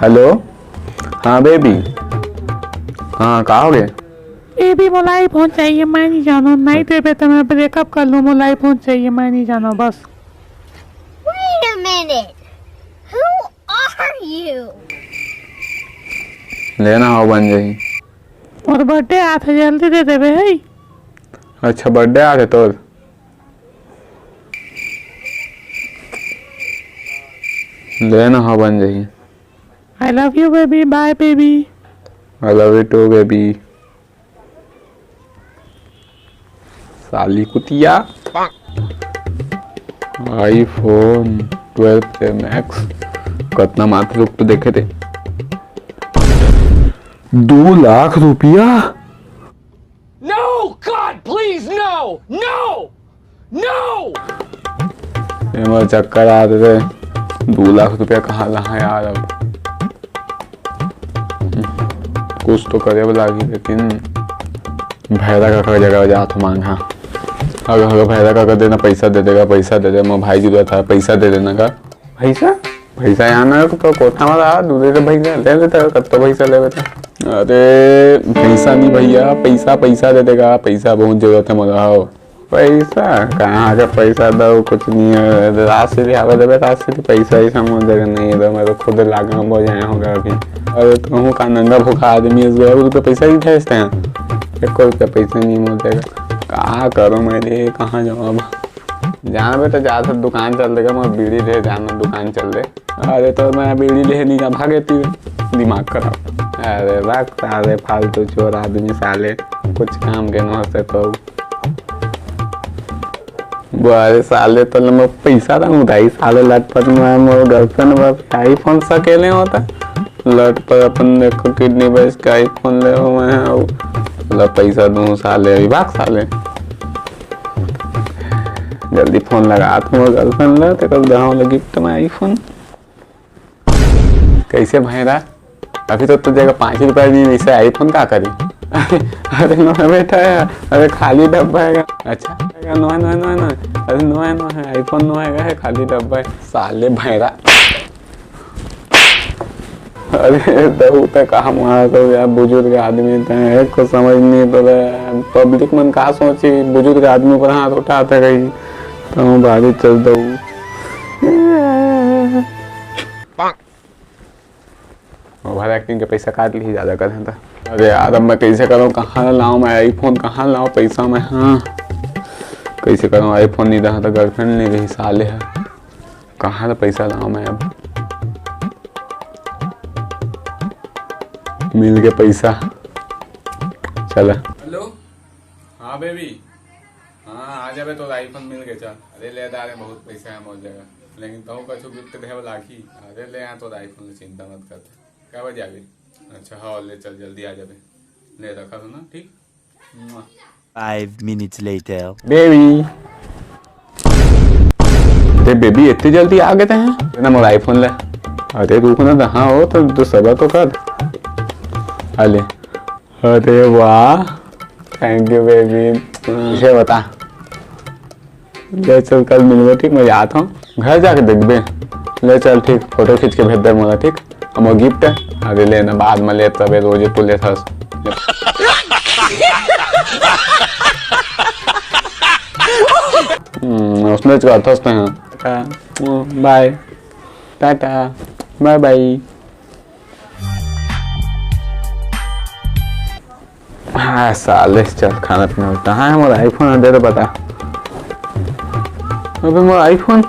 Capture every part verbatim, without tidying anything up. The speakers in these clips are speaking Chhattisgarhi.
हेलो, हाँ बेबी, हाँ, का हो गए? बेबी, मोला iPhone चाहिए, मैं नहीं जानो, नहीं देबे तो मैं ब्रेकअप कर लूँ। मोला iPhone चाहिए, मैं नहीं जानो बस। Wait a minute. Who are you? लेना हो बन जाही। मोर बर्थडे आत हे, जल्दी दे देबे है। अच्छा, बर्थडे आत हे तोर? लेना हो बन जाही। I love you baby, bye baby. I love you too baby. साली कुतिया। iPhone twelve Pro Max कतना मात्र, रुक तो देखे थे। दो लाख रुपया। No, God, please, no! No! No! ये मोर चक्कर आ रहे, दो लाख रुपया कहाँ ला यार। अब कुछ तो करे वाला ही, लेकिन भैरा काका जगह जात हो मांग। हाँ, अगर, अगर भैरा काका देना, पैसा दे देगा, पैसा दे दे, मैं भाई जरूरत है, पैसा दे देना का। भैसा? भैसा यहाँ ना तो कोठा वाला आ, दूध दे भैसा, ले लेता है, कब तो भैसा ले लेता। अरे, भैसा नहीं भैया, पैसा, पैसा दे देगा, पैसा बहुत जरूरत है मोला। आओ। पैसा? कहाँ का पैसा दो, कुछ नहीं है। राशि भी आवे देवे, राशि भी, पैसा ही समझ देगा नहीं है, तो मैं तो खुद लागा हो जाए होगा अभी। अरे, तुम का नंगा भूखा आदमी है, दो रुपये पैसा नहीं ठहरते हैं, एक रुपया पैसा नहीं मिल देगा। कहाँ करूँ मैं रे, कहाँ जाऊँ अब? जाना बेटा, जा तो दुकान चल देगा, मैं बीड़ी ले जाना, दुकान चल दे। अरे तो मैं बीड़ी ले नहीं जा, भागे तू, दिमाग खराब। अरे रख साले, फालतू चोर आदमी साले, कुछ काम के न होते तो। अरे साले तो मैं पैसा ना उठाई, साले लटपट में मोर गर्लफ्रेंड बस iPhone सकेले होता। लटपट अपन देखो किडनी बेच के iPhone ले हो मैं, साला पैसा दूँ साले, अभी भाग साले। जल्दी फोन लगा, तुम गर्लफ्रेंड ला, तेरे को देहां वाला गिफ्ट में iPhone। कैसे भैरा, अभी तो तू जगह पाँच रुपया भी नहीं से iPhone का करी? अरे नो है बेटा, अरे खाली डब्बा है। अच्छा, नो है, नो है, नो है, नो है। अरे नो है, नो है, iPhone नो है, खाली डब्बा है। साले भैरा। अरे दऊ, तै कहाँ मारत हो यार, बुजुर्ग आदमी तै, एक को समझ नहीं तो रहा। पब्लिक मन का सोची, बुजुर्ग आदमी पर हाथ उठाते रही, तो भारी चल दऊ। ओवर एक्टिंग के पैसा काट ली ज्यादा कर था। अरे यार, अब मैं कैसे करूँ, कहाँ लाऊँ मैं iPhone, कहाँ लाऊँ पैसा मैं? हाँ, कैसे करूँ, iPhone नहीं रहा तो गर्लफ्रेंड नहीं रही, साले है। कहाँ ले पैसा लाऊं मैं अब? मिल के पैसा। चला। हेलो। हाँ बेबी। हाँ, आ जाबे, तोर iPhone मिल गए। चल, अरे ले दा रे, बहुत पैसा है मोर जगह, लेकिन तहूँ कछु गिफ्ट देहे वाला आखी। अरे ले यहाँ तोर iPhone ले, चिंता मत कर। क्या बजे आबे? अच्छा हाँ, ले चल, जल्दी आ जाबे। ले रखा तो ना, ठीक। Five minutes later. बेबी, अरे बेबी, इतनी जल्दी आ गए हैं ना मोर iPhone ले। अरे रुक ना, हाँ हो तो, तो सबर तो कर। अले, अरे वाह, thank you बेबी। इसे बता, ले चल, कल मिलबो, ठीक? मैं जात हूँ, घर जाके देखबे। ले चल, ठीक, फोटो खींच के भेज दे मोला, ठीक? अब वो गिफ्ट है, अरे लेना बाद में ले, तबे रोजे तू लेथस। हम्म, उसने करथस ते हैं। टाटा, बाय, टाटा, बाय बाय। हाँ साले, चल खाना पीना। कहाँ है मोर iPhone? दे तो बता। अबे मोर iPhone,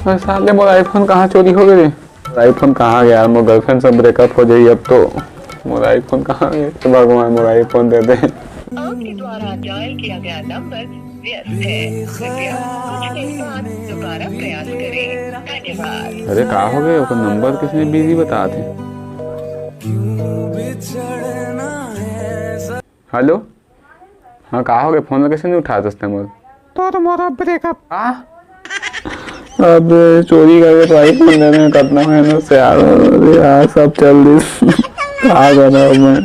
अरे साले मोर iPhone कहाँ चोरी हो गए रे? मोर iPhone कहाँ गया यार? मोर गर्लफ्रेंड से ब्रेकअप हो जाई अब तो। मोर iPhone कहाँ गया? तो भगवान मोर iPhone दे दे। आपके द्वारा डायल किया गया नंबर व्यस्त है। कृपया कुछ देर बाद दोबारा प्रयास करें। धन्यवाद। अरे का हो गए? ओकर नंबर किसने बिजी बतात हे? हेलो, हाँ, का हो गए? फोन कैसे नहीं उठात हस ते मोर? तोर मोर ब्रेकअप। का? अब चोरी करके तो iPhone लेने में कितना मेहनत से यार, यार सब चल दिस। का करूँ अब मैं?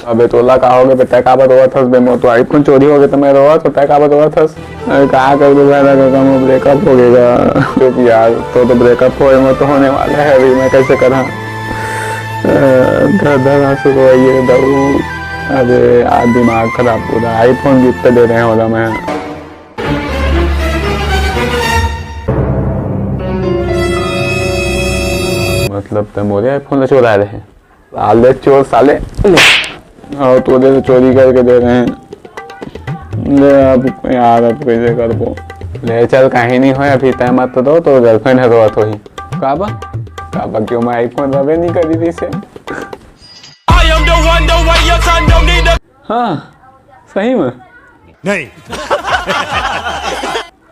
अबे तोला का होगे बे, तैं काबर रोवत हस बे? मोर तो iPhone चोरी होगे त मैं रोवत हों, तैं काबर रोवत हस? अरे का करबो भैरा कका, मोर breakup होगे गा। चुप यार, तोर तो breakup होय, मोर तो होने वाला है अभी, मैं कैसे करा? अ, धर धर आंसू रोइए दऊ। अरे यार दिमाग खराब पूरा, iPhone gift दे रहे हैं ओला मैं। मतलब तैं मोरे iPhone ला चोराय रहे? साले चोर साले। अउ तोरे तो चोरी करके दे रहे हैं। ले अब यार, अब कैसे करबो? ले चल, कहीं नहीं होय, अभी तैं मत रो, तोर girlfriend ह रोवत होही। काबर? काबर क्यों मैं iPhone रबे नहीं करी रहिसे। I am the one, the way your son don't need the हाँ, सही में। नहीं।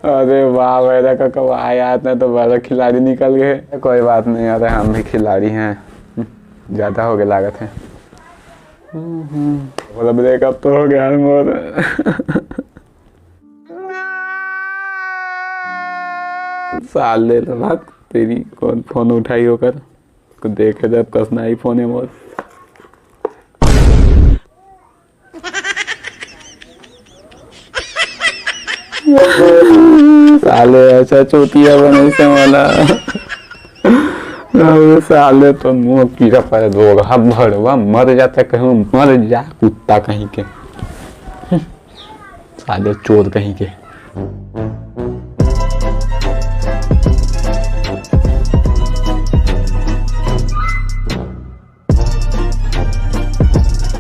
अरे वाह भैरा कका, वाह यार, तैं तो बड़ा खिलाड़ी निकल गे। कोई बात नहीं यार, हम भी खिलाड़ी हैं। ज्यादा होगे लागत हे। हम्म, हम्म। बोला breakup तो होगे यार मोर। साले तो भाग, तेरी कौन phone उठाही ओकर। को देखे जब कस ना iPhone हे मोर। साले ऐसा चूतिया बनइसे मोला। अबे साले तो मुंह कीड़ा परे रोगहा भड़वा मर जाता, कहूँ मर जा कुत्ता कहीं के। साले चोर कहीं के।